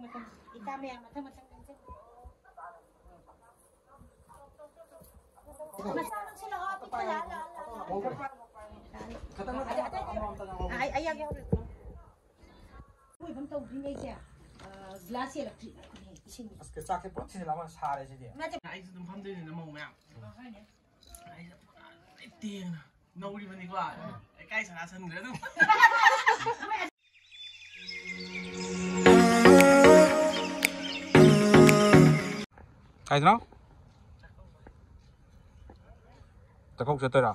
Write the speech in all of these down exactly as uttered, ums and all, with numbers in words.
ꯏꯇꯥ ꯃꯌꯥꯝ ꯃꯊꯪ ꯃꯊꯪ ꯅꯪꯁꯦ꯫ ꯃꯆꯥ ꯅꯪꯁꯨ ꯂꯥꯛꯑꯣ, ꯑꯄꯤꯛꯄ ꯂꯥꯛꯑꯣ, ꯂꯥꯛꯑꯣ, ꯂꯥꯛꯑꯣ, ꯂꯥꯛꯑꯣ꯫ ꯑꯇꯩ, ꯑꯇꯩ, ꯑꯇꯩ꯫ ꯑꯩ, ꯑꯩ ꯌꯥꯝ ꯌꯥꯎꯔꯦꯀꯣ꯫ ꯑꯣꯏꯕ ꯑꯃ ꯇꯧꯗ꯭ꯔꯤꯉꯩꯁꯦ, ꯑ, ꯒ꯭ꯂꯥꯁ ꯌꯦꯜꯂꯛꯇ꯭ꯔꯤ꯫ ꯏꯁꯤꯡ꯫ ꯑꯁ, ꯆꯥꯛꯁꯦ ꯄꯨꯔꯥ ꯊꯤꯖꯤꯜꯂꯛꯑꯃ ꯁꯥꯔꯦ ꯁꯤꯗꯤ꯫ ꯅꯠꯇꯦ꯫ ꯑꯩꯁꯨ ꯑꯗꯨꯝ ꯐꯝꯗꯣꯏꯅꯤꯅ ꯃꯧ ꯃꯌꯥꯝ꯫ ꯑꯩꯁꯦ ꯄꯨꯔꯥ ꯂꯣꯏ ꯇꯦꯡꯅ ꯅꯧꯔꯤꯕꯅꯤꯀꯣ꯫ ꯂꯩꯀꯥꯏ ꯁꯅꯥ ꯁꯟꯈ꯭ꯔꯦ ꯑꯗꯨꯝ꯫ ꯀꯥꯏꯗꯅꯣ? ꯆꯥꯛꯀꯧ ꯆꯠꯇꯣꯏꯔꯣ?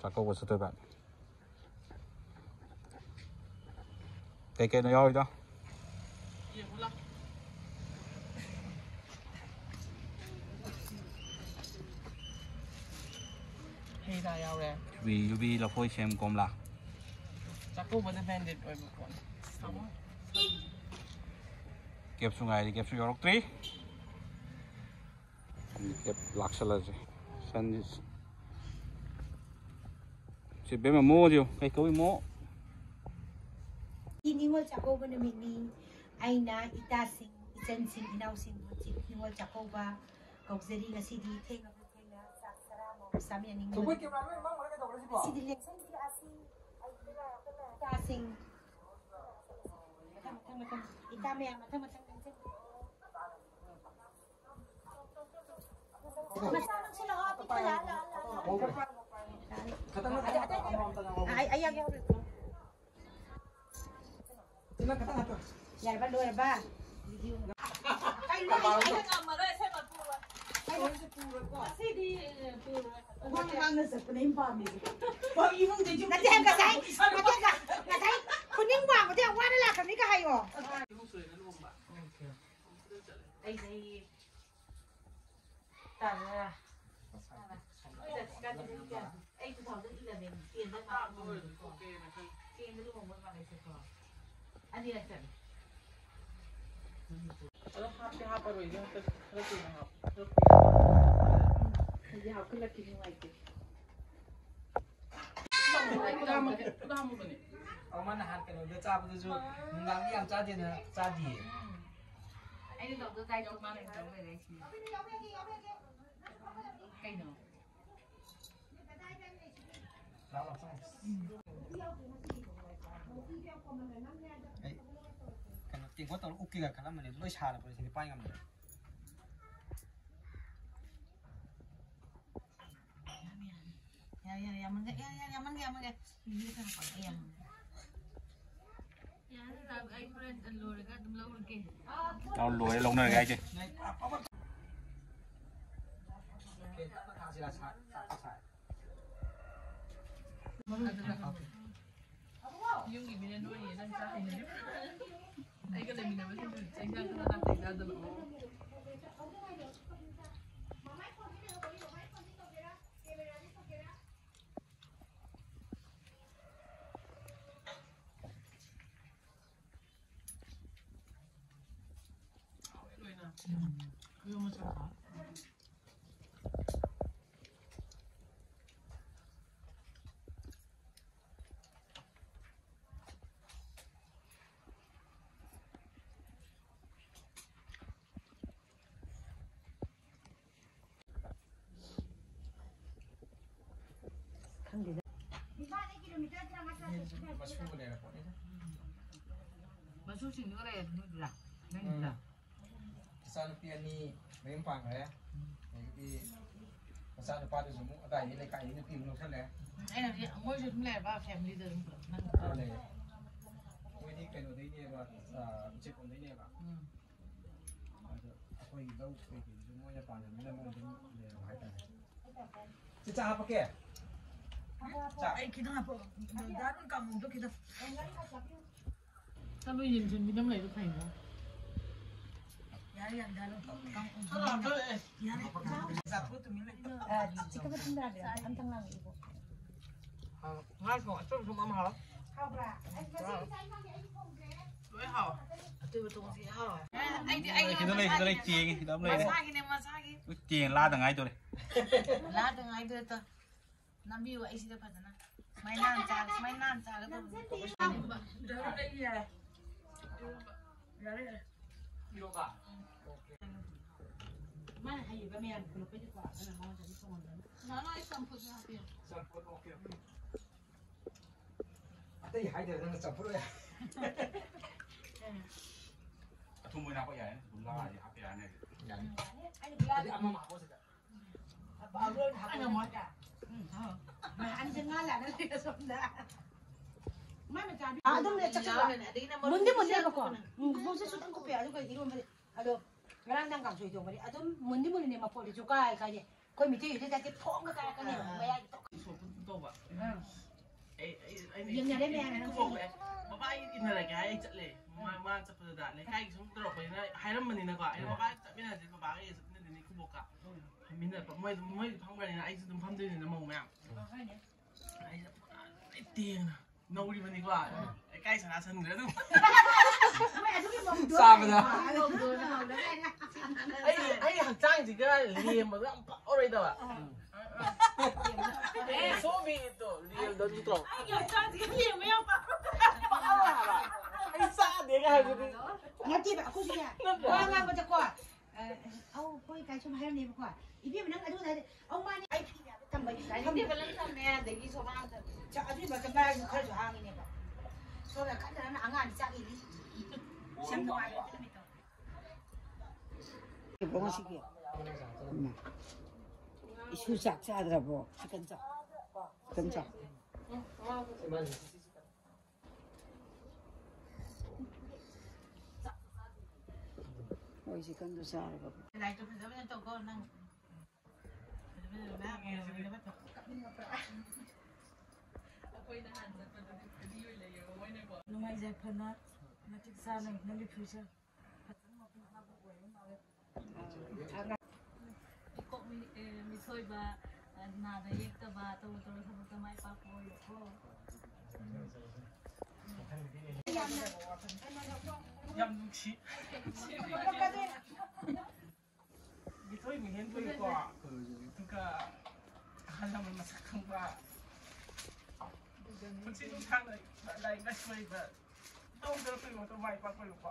ꯆꯥꯛꯀꯧꯕ ꯆꯠꯇꯣꯏꯕ꯫ ꯀꯩꯀꯩꯅꯣ ꯌꯥꯎꯔꯤꯗꯣ? ꯍꯩ ꯔꯥ ꯌꯥꯎꯔꯦ꯫ ꯌꯨꯕꯤ, ꯌꯨꯕꯤ, ꯂꯐꯣꯏ, ꯁꯦꯝ, ꯀꯣꯝꯂꯥ꯫ ꯆꯥꯛꯀꯧꯕꯗ ꯃꯦꯟꯗꯦꯠ ꯑꯣꯏꯕ ꯄꯣꯠꯅꯤ꯫ ꯀꯦꯞꯁꯨ ꯉꯥꯏꯔꯤ, ꯀꯦꯞꯁꯨ ꯌꯧꯔꯛꯇ꯭ꯔꯤ꯫ ꯀꯦꯞ ꯂꯥꯛꯁꯜꯂꯁꯦ꯫ ꯁꯟꯁꯤ ꯁꯤ ꯕꯦꯝꯃ ꯃꯣꯁꯤꯌꯨ ꯀꯩ ꯀꯧꯏ ꯃꯣ? ꯉꯁꯤ ꯅꯤꯉꯣꯜ ꯆꯥꯛꯀꯧꯕ ꯅꯨꯃꯤꯠꯅꯤ꯫ ꯑꯩꯅ ꯏꯇꯥꯁꯤꯡ, ꯏꯆꯟꯁꯤꯡ, ꯏꯅꯥꯎꯁꯤꯡ ꯍꯧꯖꯤꯛ ꯅꯤꯉꯣꯜ ꯆꯥꯛꯀꯧꯕ ꯀꯧꯖꯔꯤ꯫ ꯉꯁꯤꯗꯤ ꯊꯦꯡꯉꯕ ꯊꯦꯡꯅ ꯆꯥꯛ ꯆꯔꯥ ꯑꯃ ꯆꯥꯃꯤꯟꯅꯅꯤꯡꯕꯅꯤ꯫ ꯉꯁꯤꯗꯤ ꯂꯦꯡꯁꯟꯕꯤꯔꯛꯑꯁꯤ꯫ ꯏꯇꯥꯁꯤꯡ꯫ ꯃꯊꯪ, ꯃꯊꯪ, ꯃꯊꯪ꯫ ꯏꯇꯥ ꯃꯌꯥꯝ ꯃꯊꯪ, ꯃꯊꯪ ꯂꯦꯡꯁꯟꯕꯤꯔꯛꯑꯣ꯫ ꯃꯆꯥ ꯅꯪꯁꯨ ꯂꯥꯛꯑꯣ, ꯑꯄꯤꯛꯄ ꯂꯥꯛꯑꯣ, ꯂꯥꯛꯑꯣ, ꯂꯥꯛꯑꯣ꯫ ꯑꯇꯩ, ꯑꯇꯩ, ꯑꯇꯩ꯫ ꯑꯩ, ꯑꯩ ꯌꯥꯝ ꯌꯥꯎꯔꯦꯀꯣ꯫ ꯌꯥꯔꯕ, ꯂꯣꯏꯔꯕ? ꯀꯩꯅꯣ, ꯑꯩꯅ ꯉꯝꯃꯔꯣꯏ, ꯑꯁꯦꯡꯕ ꯄꯨꯔꯣꯏ꯫ ꯉꯁꯤꯗꯤ ꯄꯨꯔꯣꯏ꯫ ꯅꯠꯇꯦ, ꯉꯁꯥꯏ, ꯅꯠꯇꯦ, ꯉꯁꯥꯏ ꯈꯨꯅꯤꯡ ꯋꯥꯡꯕꯗꯤ ꯌꯥꯝ ꯋꯥꯅ ꯂꯥꯛꯈ꯭ꯔꯕꯅꯤꯒ ꯍꯥꯏꯌꯣ꯫ ꯑꯩ ꯆꯍꯤ ꯇꯔꯥ꯫ ꯑꯩ two thousand eleven, ten ꯗ ꯉꯥꯏꯔꯤꯀꯣ꯫ Ten ꯗ ꯂꯨꯍꯣꯡꯕ ꯃꯥꯟꯅꯩꯁꯦꯀꯣ꯫ ꯑꯅꯤꯔꯛ ꯆꯠꯂꯦ꯫ ꯑꯗꯣ ꯍꯥꯞꯇꯤ ꯍꯥꯞꯄꯔꯣꯏꯒꯦ ꯍꯟꯗꯛ ꯈꯔ ꯀꯨꯏꯅ ꯍꯥꯞꯄꯨ꯫ ꯈꯔ ꯀꯨꯏꯅ꯫ ꯑꯩꯗꯤ ꯍꯥꯞꯀꯠꯂꯛꯈꯤꯅꯤ ꯅꯨꯡꯉꯥꯏꯇꯦ꯫ ꯈꯨꯗꯥ ꯍꯥꯝꯃꯨꯕꯅꯦ꯫ ꯑꯃ ꯅꯍꯥꯟ ꯀꯩꯅꯣꯗ ꯆꯥꯕꯗꯨꯁꯨ ꯅꯨꯡꯗꯥꯡꯗꯤ ꯌꯥꯝ ꯆꯥꯗꯦꯅ ꯆꯥꯗꯤꯌꯦ꯫ ꯑꯩꯅ ꯇꯧꯗꯣ ꯗꯥꯏꯠꯇꯣ ꯃꯥꯅ ꯇꯧ ꯂꯩꯔꯦ ꯁꯤꯅꯤ꯫ ꯀꯩꯅꯣ? ꯂꯥꯛꯑꯣ, ꯂꯥꯛꯑꯣ, ꯆꯪꯉꯣ꯫ ꯑꯩ ꯀꯩꯅꯣ ꯇꯦꯡꯀꯣꯠ ꯇꯧꯔ ꯎꯞꯀꯦꯒ ꯈꯜꯂꯝꯕꯅꯦ, ꯂꯣꯏ ꯁꯥꯔꯕꯅꯦ, ꯁꯤꯗꯤ ꯄꯥꯏ ꯉꯝꯗ꯭ꯔꯦ꯫ ꯌꯥꯔꯦ, ꯌꯥꯔꯦ, ꯌꯥꯝꯃꯟꯒ꯭ꯔꯦ, ꯌꯥꯔꯦ, ꯌꯥꯔꯦ, ꯌꯥꯝꯃꯟꯒ꯭ꯔꯦ, ꯌꯥꯝꯃꯟꯒ꯭ꯔꯦ꯫ ꯏꯕꯤꯒ ꯀꯩꯅꯣ ꯄꯪꯉꯦ, ꯌꯥꯝꯃꯟꯒ꯭ꯔꯦ꯫ ꯌꯥꯔꯦ, ꯁꯥꯔ, ꯑꯩ ꯍꯣꯔꯦꯟ ꯂꯣꯏꯔꯒ ꯑꯗꯨꯝ ꯂꯧꯔꯒꯦ꯫ ꯑꯥ, ꯂꯣꯏꯔꯦ, ꯂꯧꯅꯔꯒꯦ ꯍꯥꯏꯁꯦ꯫ ꯑꯗꯨꯅ ꯌꯨꯝꯒꯤ ꯃꯤꯅ ꯅꯣꯏꯌꯦ, ꯅꯪ ꯆꯥ ꯍꯩꯅꯔꯤꯕ? ꯑꯩꯒ ꯂꯩꯃꯤꯟꯅꯕꯁꯤꯡꯗꯨ ꯆꯥꯛ ꯏꯟꯖꯥꯡ ꯈꯔ ꯅꯥꯇꯩ ꯆꯥꯗꯕ꯫ ꯍꯥꯎꯋꯦ ꯂꯣꯏꯅ꯫ ꯎꯝ꯫ ꯏꯔꯣꯝꯕ ꯆꯠꯈ꯭ꯔꯣ꯫ ꯈꯪꯗꯦꯗ꯫ ꯃꯁꯨ ꯂꯩꯔꯄꯣꯠꯅꯤꯗ꯫ ꯃꯁꯨꯁꯤꯡꯗꯨꯒ ꯂꯩꯔꯗꯤ ꯅꯣꯏꯗꯨꯔꯥ? ꯅꯪꯒꯤꯗꯨꯔꯥ? ꯎꯝ꯫ ꯏꯆꯥꯅꯨꯄꯤ ꯑꯅꯤ ꯃꯌꯨꯝ ꯄꯥꯟꯈ꯭ꯔꯦ꯫ ꯑꯗꯒꯤꯗꯤ ꯃꯆꯥꯅꯨꯄꯥꯗꯨꯁꯨ ꯑꯃꯨꯛ ꯑꯗꯥꯏꯗꯒꯤ ꯂꯩꯀꯥꯏꯗꯒꯤ ꯅꯨꯄꯤ ꯑꯃꯨꯛ ꯂꯧꯁꯜꯂꯦ꯫ ꯑꯩꯅ ꯍꯥꯏꯗꯤ ꯃꯣꯏꯁꯨ ꯑꯗꯨꯝ ꯂꯩꯔꯕ ꯐꯦꯃꯤꯂꯤꯗ ꯑꯗꯨꯝ ꯄꯨꯂꯞ ꯅꯪ ꯑꯥ, ꯂꯩꯌꯦ꯫ ꯃꯣꯏꯗꯤ ꯀꯩꯅꯣꯗꯩꯅꯦꯕ, ꯑꯥ, ꯎꯆꯦꯛꯀꯣꯟꯗꯩꯅꯦꯕ꯫ ꯎꯝ꯫ ꯑꯗꯣ ꯑꯩꯈꯣꯏꯒꯤ ꯂꯧ ꯀꯩꯀꯩꯗꯨꯁꯨ ꯃꯣꯏꯅ ꯄꯥꯟꯕꯅꯤꯅ ꯃꯣꯏ ꯑꯗꯨꯝ ꯂꯩꯔꯕ ꯍꯥꯏꯇꯥꯔꯦ꯫ ꯆꯦ, ꯆꯥ ꯍꯥꯞꯄꯛꯀꯦ? ꯆꯥ꯫ ꯑꯩ ꯈꯤꯇꯪ ꯍꯥꯞꯄꯛꯑꯣ꯫ ꯗꯥ ꯔꯨꯟ ꯀꯥꯡꯍꯧꯗꯣ ꯈꯤꯇꯪ꯫ ꯆꯠꯂꯨ, ꯌꯦꯡꯁꯤꯟꯕꯤꯗ ꯑꯃ ꯂꯩꯕ ꯐꯩꯅꯦ꯫ ꯌꯥꯔꯦ, ꯌꯥꯔꯦ, ꯗꯥ ꯔꯨꯟ꯫ ꯀꯥꯡꯍꯧꯗꯣ ꯌꯥꯔꯦ꯫ ꯆꯥꯊꯣꯛ ꯇꯨꯃꯤꯟ ꯂꯩ꯫ ꯑ, ꯆꯤꯛꯀꯟ ꯃꯇꯨꯝ ꯇꯥꯗ꯭ꯔꯦ꯫ ꯑꯝꯇꯪ ꯂꯥꯡꯉꯛꯑꯣ꯫ ꯍꯥꯎ꯫ ꯉꯥ ꯊꯣꯡ ꯑꯆꯝ ꯑꯆꯝꯕ ꯑꯃ ꯍꯥꯎ꯫ ꯍꯥꯎꯕ꯭ꯔꯥ? ꯑꯩ ꯉꯁꯤꯒꯤ ꯆꯥꯛ ꯏꯟꯁꯥꯡꯗꯤ ꯑꯩ ꯊꯣꯡꯗ꯭ꯔꯦ꯫ ꯂꯣꯏ ꯍꯥꯎ꯫ ꯑꯇꯣꯏꯕ ꯊꯣꯡꯁꯤ ꯍꯥꯎ꯫ ꯑꯦ, ꯑꯩꯗꯤ, ꯑꯩꯗꯤ ꯈꯤꯇꯪ ꯂꯩ, ꯈꯤꯇꯪ ꯂꯩ, ꯃꯁꯥꯒꯤꯅꯦ꯫ ꯇꯦꯡꯉꯦ, ꯈꯤꯇꯪ ꯂꯩ꯫ ꯃꯁꯥꯒꯤꯅꯦ, ꯃꯁꯥꯒꯤ꯫ ꯇꯦꯡ ꯂꯥꯗ ꯉꯥꯏꯗꯣꯔꯦ꯫ ꯂꯥꯗ ꯉꯥꯏꯗꯣꯔꯦ ꯇꯣ꯫ ꯅꯝꯕꯤꯌꯨ ꯑꯩꯁꯤꯗ ꯐꯖꯅ꯫ ꯁꯨꯃꯥꯏꯅ ꯅꯥꯟ ꯆꯥꯔ, ꯁꯨꯃꯥꯏꯅ ꯅꯥꯟ ꯆꯥꯔꯒ ꯇꯧꯕꯅꯤ꯫ ꯌꯥꯔꯦ, ꯌꯥꯔꯦ꯫ ꯌꯥꯔꯦ, ꯌꯥꯔꯦ꯫ ꯏꯔꯣꯕ? ꯃꯥꯅ ꯍꯩꯔꯤꯕ ꯃꯌꯥꯝ ꯈꯨꯂꯛꯄꯩꯗꯤꯀꯣ, ꯑꯗꯨꯅ ꯃꯉꯣꯟꯗ ꯑꯗꯨꯝ ꯇꯧꯍꯟꯗꯣꯏꯅꯤ꯫ ꯅꯍꯥꯟ ꯑꯩ ꯆꯝꯐꯨꯠꯁꯨ ꯍꯥꯞꯄꯤꯌꯨ꯫ ꯆꯝꯐꯨꯠ, ꯑꯣꯀꯦ, ꯑꯣꯀꯦ꯫ ꯑꯇꯩ ꯍꯥꯏꯗ꯭ꯔꯦ, ꯅꯪꯅ ꯆꯝꯐꯨꯠ ꯑꯣꯏ꯫ ꯑꯊꯨꯝꯕ ꯑꯣꯏꯅ ꯍꯥꯞꯄ ꯌꯥꯔꯦ, ꯒꯨꯂꯥꯗꯤ ꯍꯥꯞꯄ ꯌꯥꯔꯅꯤ꯫ ꯌꯥꯅꯤ꯫ ꯑꯗꯨꯗꯤ ꯑꯃ ꯑꯃ ꯍꯥꯞꯄꯣ ꯁꯤꯗ꯫ ꯑꯅꯤꯁꯦ ꯉꯥ ꯂꯥꯛꯅ ꯂꯩꯔꯦ ꯁꯣꯝꯗ꯫ ꯃꯥꯏ ꯃꯆꯥꯗꯤ ꯑꯗꯨꯝꯅꯦ ꯆꯞ ꯆꯞ ꯂꯥꯎ꯫ ꯃꯨꯟꯗꯤ ꯃꯨꯟꯅꯦꯕꯀꯣ꯫ ꯎꯝ, ꯃꯕꯨꯛꯁꯦ ꯁꯨꯇꯪ ꯀꯨꯞꯄꯦ꯫ ꯑꯗꯨꯒ ꯏꯔꯣꯟꯕꯗꯤ ꯑꯗꯣ ꯉꯔꯥꯡ ꯅꯪ ꯀꯥꯡꯁꯣꯏ ꯊꯣꯡꯕꯗꯤ ꯑꯗꯨꯝ ꯃꯨꯟꯗꯤ ꯃꯨꯟꯅꯅꯦ, ꯃꯐꯣꯟꯗꯤ ꯁꯨꯀꯥꯏ ꯀꯥꯏꯗꯦ꯫ ꯑꯩꯈꯣꯏ ꯃꯤꯇꯩꯒꯤꯗꯤ ꯆꯥꯛꯇꯤ ꯊꯣꯡꯒ ꯀꯥꯔꯛꯀꯅꯦꯕ, ꯃꯌꯥꯏꯗ ꯇꯣꯛ-, ꯁꯣꯛꯄ ꯇꯧꯕ꯫ ꯎꯝ꯫ ꯑꯩ, ꯑꯩ, ꯑꯩꯅ ꯌꯦꯡꯅꯔꯦ ꯃꯌꯥꯝꯅ ꯈꯨꯕꯣꯛ ꯅꯪ꯫ ꯕꯕꯥ, ꯑꯩ ꯏꯟꯅꯔꯒꯦ ꯍꯥꯏ ꯑꯩ ꯆꯠꯂꯦ꯫ ꯃꯥ, ꯃꯥ ꯆꯠꯄꯗꯨꯗ ꯂꯩꯀꯥꯏꯒꯤ ꯁꯨꯝ ꯇꯧꯔꯛꯄꯅꯤꯅ ꯍꯥꯏꯔꯝꯕꯅꯤꯅꯀꯣ꯫ ꯑꯩꯅ, ꯎꯝ꯫ "ꯕꯕꯥ, ꯆꯠꯃꯤꯟꯅꯁꯦ, ꯕꯕꯥꯒ ꯑꯩꯒ ꯆꯠꯃꯤꯟꯅꯗꯣꯏꯅꯤ ꯈꯨꯕꯣꯛꯀ꯫" ꯎꯝ꯫ ꯐꯝꯃꯤꯟꯅꯔꯛꯄ꯫ ꯃꯣꯏ, ꯃꯣꯏ ꯐꯝꯈ꯭ꯔꯅꯤꯅ ꯑꯩꯁꯨ ꯑꯗꯨꯝ ꯐꯝꯗꯣꯏꯅꯤꯅ ꯃꯧ ꯃꯌꯥꯝ꯫ ꯎꯝ꯫ ꯑꯩꯁꯦ ꯂꯣꯏ ꯇꯦꯡꯅ ꯅꯧꯔꯤꯕꯅꯤꯀꯣ꯫ ꯂꯩꯀꯥꯏ ꯁꯅꯥ ꯁꯟꯈ꯭ꯔꯦ ꯑꯗꯨꯝ꯫ ꯃꯣꯏ ꯑꯗꯨꯒꯤ ꯃꯧꯗꯣ ꯆꯥꯕꯗ꯫ ꯂꯩꯕ꯫ ꯑꯩ, ꯑꯩ ꯍꯛꯆꯥꯡꯁꯤꯒ ꯂꯦꯝꯕꯗꯣ ꯌꯥꯝ ꯄꯛꯑꯔꯣꯏꯗꯕ꯫ ꯎꯝ꯫ ꯁꯣꯝꯒꯤꯗꯣ ꯔꯤꯌꯦꯜꯗꯣ ꯅꯠꯇ꯭ꯔꯣ? ꯑꯩꯒꯤ ꯍꯛꯆꯥꯡꯁꯤꯒ ꯂꯦꯝꯕ ꯌꯥꯝ ꯄꯛꯑꯔꯣꯏ꯫ ꯄꯛꯑꯔꯣꯏ ꯍꯥꯏꯕ꯫ ꯑꯩ ꯆꯥꯗꯦꯒ ꯍꯥꯏꯕꯗꯨꯗꯤ꯫ ꯅꯠꯇꯦꯕ, ꯑꯩꯈꯣꯏꯁꯨꯅꯦ, ꯅꯠꯇ꯭ꯔꯣ? ꯋꯥ ꯉꯥꯡꯕꯗꯀꯣ, ꯑ, ꯑꯧ, ꯍꯣꯏ ꯀꯥꯏ ꯁꯨꯝ ꯍꯥꯏꯔꯝꯅꯦꯕꯀꯣ꯫ "ꯏꯕꯦꯝꯃ, ꯅꯪ ꯑꯗꯨ ꯍꯥꯏꯗꯤ, ꯑꯧ, ꯃꯥꯅꯦ, ꯑꯩ ꯐꯤ ꯃꯌꯥꯝ ꯊꯝꯕꯒꯤ ꯗꯥꯏꯅꯤꯡ ꯇꯦꯕꯜ ꯑꯃ ꯊꯝꯃꯦ, ꯑꯗꯒꯤ ꯁꯣꯐꯥ ꯑꯃ ꯊꯝꯃꯦ꯫" ꯆꯥ-, ꯑꯗꯨꯒꯤ ꯃꯔꯛꯇ ꯃꯥꯁꯨ ꯈꯔꯁꯨ ꯍꯥꯡꯉꯤꯅꯦꯕ꯫ ꯁꯣꯝꯗ ꯀꯟꯅ ꯀꯟꯅ ꯑꯉꯥꯡꯗꯤ ꯆꯥꯛ ꯏꯜꯂꯤ꯫ ꯌꯥꯝ ꯅꯨꯡꯉꯥꯏꯕ ꯅꯨꯃꯤꯠꯇꯣ꯫ ꯏꯕꯣ ꯉꯁꯤꯒꯤ꯫ ꯏꯃꯥ꯫ ꯏꯁꯨ ꯆꯥꯛ ꯆꯥꯗ꯭ꯔꯕꯣ? ꯆꯤꯛꯀꯟ ꯆꯥꯎ꯫ ꯆꯤꯛꯀꯟ ꯆꯥꯎ꯫ ꯍꯣꯏ, ꯆꯤꯛꯀꯟꯗꯣ ꯆꯥꯔꯒ꯫ ꯂꯥꯏꯠꯇꯣ ꯐꯖ ꯐꯖꯅ ꯇꯧꯀꯣ ꯅꯪ꯫ ꯐꯖ ꯐꯖꯅ ꯃꯌꯥꯝ ꯐꯖꯕ ꯇꯧ꯫ ꯑꯩꯈꯣꯏ ꯅꯍꯥꯟ ꯆꯠꯄꯗꯨꯗꯤ free ꯑꯣꯏ ꯂꯩꯌꯦꯕ ꯃꯣꯏꯅꯀꯣ꯫ ꯅꯨꯡꯉꯥꯏꯖꯩ ꯐꯅ ꯃꯇꯤꯛ ꯆꯥꯅ ꯅꯪꯒꯤ future ꯐꯖꯅ ꯃꯄꯨꯡ ꯐꯥꯕ ꯑꯣꯏꯔꯣ ꯃꯥꯜꯂꯦ꯫ ꯃꯤꯀꯣꯛ ꯃꯤ-, ꯑꯦ, ꯃꯤꯊꯣꯏꯕ, ꯑ, ꯅꯥꯗ ꯌꯦꯛꯇꯕ, ꯇꯧꯔꯨ ꯇꯧꯔꯨ ꯊꯕꯛꯇ ꯃꯥꯏ ꯄꯥꯛꯄ ꯑꯣꯏꯌꯨꯀꯣ꯫ ꯌꯥꯝ ꯅꯨꯡꯁꯤ꯫ ꯃꯤꯊꯣꯏ ꯃꯤꯍꯦꯟ ꯊꯣꯛꯏꯀꯣ꯫ ꯑꯗꯨꯒ ꯑꯍꯜ ꯂꯃꯟ ꯃꯁꯛ ꯈꯪꯕ꯫ ꯄꯨꯟꯁꯤ ꯅꯨꯡꯁꯥꯡꯅ ꯂꯥꯏꯔꯤꯛ ꯂꯥꯏꯁꯨ ꯍꯩꯕ ꯇꯧꯗꯅ ꯀꯨꯏꯔꯕꯗꯣ ꯃꯥꯏ ꯄꯥꯛꯄ ꯑꯣꯏꯌꯨꯀꯣ꯫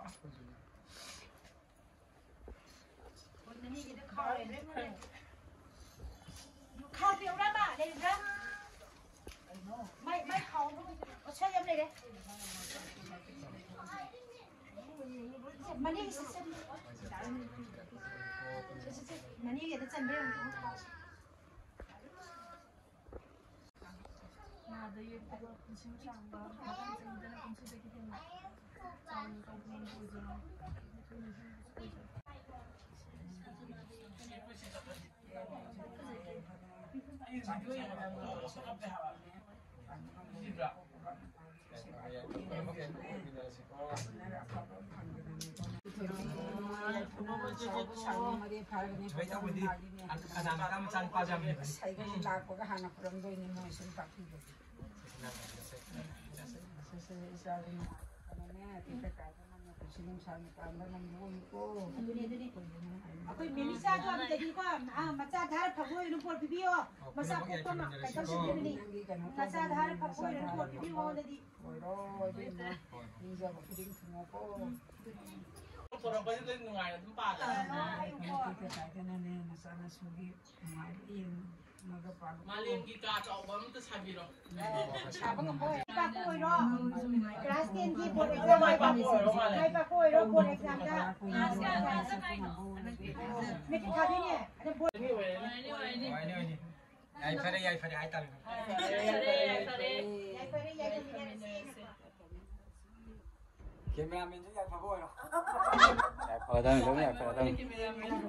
ꯃꯅꯤꯒꯤꯗ ꯈꯥꯎꯔꯦꯅꯦ꯫ ꯈꯥꯎ ꯄꯤꯔꯛꯎꯔꯕ? ꯂꯩꯕ꯭ꯔꯥ? ꯃꯥꯏ, ꯃꯥꯏ ꯈꯥꯎ ꯑꯃ ꯄꯤꯔꯛꯑꯣ꯫ ꯁ꯭ꯋꯥꯏꯗ ꯑꯃ ꯂꯩꯔꯦ꯫ ꯃꯅꯤꯒꯤ ꯁꯤꯁꯇꯔ꯫ ꯁꯦ, ꯁꯦ, ꯁꯦ꯫ ꯃꯅꯤꯒꯤꯗ ꯆꯟꯕ ꯌꯦꯡꯉꯨ꯫ ꯅꯥꯗ ꯌꯦꯛꯇꯕ ꯄꯨꯟꯁꯤ ꯅꯨꯡꯁꯥꯡꯕ, ꯃꯊꯪ ꯆꯍꯤꯗꯅ ꯄꯨꯟꯁꯤꯗꯒꯤ ꯍꯦꯟꯅ ꯆꯥꯎꯅ ꯇꯧꯕ ꯉꯝꯕ ꯑꯣꯏꯖꯔꯣ꯫ ꯁꯨꯃꯥꯏꯅ ꯇꯧꯕꯗꯤ ꯀꯅꯥ ꯃꯆꯥ ꯃꯆꯥ ꯌꯥꯝ ꯂꯩꯕꯅꯤ꯫ ꯁꯩꯒꯟ ꯂꯥꯛꯄꯒ ꯍꯥꯟꯅ ꯈꯨꯔꯝꯗꯣꯏꯅꯤ ꯃꯣꯏ ꯁꯨꯝ ꯇꯥꯛꯄꯤꯕꯒꯤ꯫ ꯁꯦ, ꯁꯦ, ꯏꯆꯥꯁꯤꯡ ꯀꯩꯅꯣꯅꯦ, ꯇꯦꯛꯇ ꯀꯥꯏꯗꯅ ꯄꯨꯟꯁꯤ ꯅꯨꯡꯁꯥꯡꯅ ꯄꯥꯟꯕ ꯉꯝꯕ ꯑꯣꯏꯌꯨꯀꯣ꯫ ꯑꯗꯨꯅꯦ, ꯑꯗꯨꯅꯦ꯫ ꯑꯩꯈꯣꯏ ꯃꯦꯂꯤꯁꯥꯗꯣ ꯑꯝꯇꯗꯤꯀꯣ, ꯑꯥ, ꯃꯆꯥ ꯙꯥꯔ ꯐꯕ ꯑꯣꯏꯅ ꯄꯣꯠ ꯄꯤꯕꯤꯌꯣ꯫ ꯃꯆꯥ ꯄꯣꯛꯄ ꯑꯃ ꯀꯩꯗꯧꯁꯤꯟꯕꯤꯕꯅꯤ꯫ ꯅꯪꯒꯤ ꯀꯩꯅꯣ ꯃꯆꯥ ꯙꯥꯔ ꯐꯕ ꯑꯣꯏꯅ ꯄꯣꯠ ꯄꯤꯕꯤꯌꯣ ꯃꯉꯣꯟꯗꯗꯤ꯫ ꯑꯣꯏꯔꯣ, ꯏꯕꯦꯝꯃ꯫ ꯅꯤꯡꯖꯕ ꯈꯨꯗꯤꯡ ꯊꯨꯡꯉꯣꯀꯣ꯫ ꯄꯣꯔꯛꯄꯁꯤꯗ ꯅꯨꯡꯉꯥꯏꯅ ꯑꯗꯨꯝ ꯄꯥꯜꯂꯦ꯫ ꯑꯥ, ꯑꯩ ꯀꯣ꯫ ꯇꯦꯛꯇ ꯀꯥꯏꯗꯅꯅꯦ, ꯅꯆꯥ ꯅꯁꯨꯒꯤ ꯅꯨꯡꯉꯥꯏꯕ ꯌꯦꯡꯉꯒ ꯄꯥꯜꯂꯨꯀꯣ꯫ ꯃꯥꯂꯦꯝꯒꯤ ꯀꯥ ꯆꯥꯎꯕ ꯑꯃꯇ ꯁꯥꯕꯤꯔꯣ꯫ ꯁꯥꯕ ꯉꯝꯕ ꯑꯣꯏꯔꯣ꯫ ꯃꯥꯏ ꯄꯥꯛꯄ ꯑꯣꯏꯔꯣ꯫ ꯀ꯭ꯂꯥꯁ ꯇꯦꯟꯒꯤ ꯕꯣꯔꯗ ꯑꯦꯛꯖꯥꯝ ꯃꯥꯏ ꯄꯥꯛꯄ ꯑꯣꯏꯔꯣ ꯃꯥꯂꯦꯝ꯫ ꯃꯥꯏ ꯄꯥꯛꯄ ꯑꯣꯏꯔꯣ ꯕꯣꯔꯗ ꯑꯦꯛꯖꯥꯝꯗ꯫ ꯃꯦꯇ꯭ꯔꯤꯛ ꯊꯥꯗꯣꯏꯅꯦ꯫ ꯑꯗ ꯕꯣꯔꯗ ꯑꯣꯏꯅꯤ, ꯑꯣꯏꯅꯤ꯫ ꯑꯣꯏꯅꯤ, ꯑꯣꯏꯅꯤ꯫ ꯌꯥꯏꯐꯔꯦ, ꯌꯥꯏꯐꯔꯦ ꯍꯥꯏꯇꯥꯔꯦ꯫ ꯌꯥꯏꯐꯔꯦ, ꯌꯥꯏꯐꯔꯦ꯫ ꯌꯥꯏꯐꯔꯦ, ꯌꯥꯏꯐꯔꯦ꯫ ꯀꯦꯃꯦꯔꯥꯃꯦꯟꯁꯨ ꯌꯥꯏꯐꯕ ꯑꯣꯏꯔꯣ꯫ ꯌꯥꯏꯐꯔꯗꯕꯅꯤ, ꯂꯣꯏꯅ ꯌꯥꯏꯐꯔꯗꯕꯅꯤ꯫